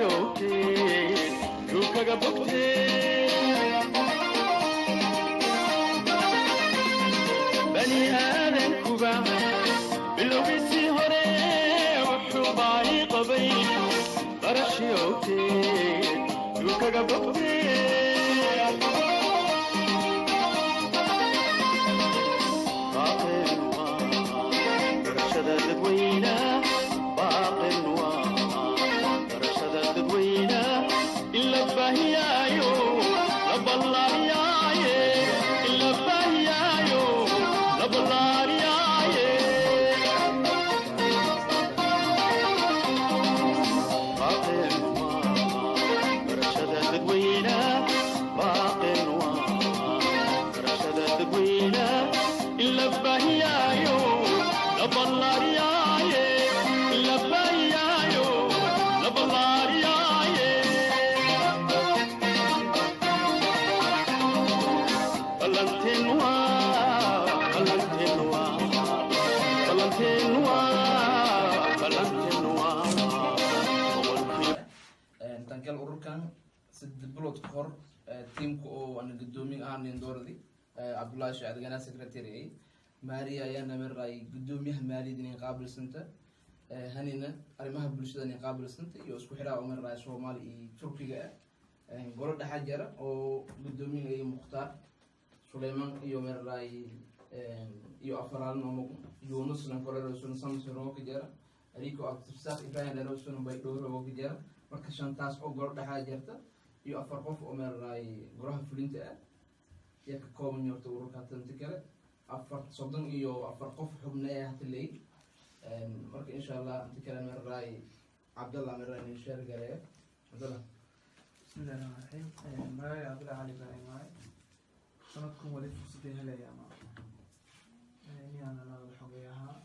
Barashiyowteed dhulkaga bogtee, bani aadankuba bilowgiisii hore wuxuu baahi qabay. Barashiyowteed dhulkaga bogtee, baaqeen waa barashada dadweyna, baaqeen waa barashada dadweyna in la baahiyaayo, la ballaariyaaye, in la baahiyaayo, la ballaariyaaye. Baaqeen waa barashada dadweyna, baaqeen waa barashada dadweyna in la baahiyaayo, la ballaariyaaye, in la baahiyaayo, la ballaariyaaye. Ballanteen waa, ballanteen waa, ballanteen waa, ballanteen waa boqolkiiba. Tankel ururkan 3 bilood ka hor tiimka oo ana gudoomiye ahaanayn dooradii Cabdullahi Sheekh Adgana secretary ay Maariya ayaana maray gudoomiyaha maaliyadda inay qaabilsanta, hanina arrimaha bulshada inay qaabilsanta iyo isku xidhaa oo maray Soomaali iyo Turkiga ah. Golo dhexa jira oo gudoomiyaha iyo Mukhtaar Suleyman iyo maray iyo afaraalin oo Yunus lan kolerosun Samson oo ka jira, Ariko Abdisaaq Ibrahim lerosun bay dhowr oo ka jira. Marka shantaas oo golo dhexaa jirta iyo afar qof oo meeraay golaha fulinta ah ayaa ka kooban yorta ururka. Tanta kale afar 34 qof xubna ee hata leey. Marka insha Allah inta kale meeraay Cabdallah meeraay nin sheer gareeyo. Cabdallah. Bismillahi raxmaan raxiim. Magacayga Cabdullahi Cali Ibraahim waaye. Sanadkan wali fursadii helaya ama inaan la xogay ahaa.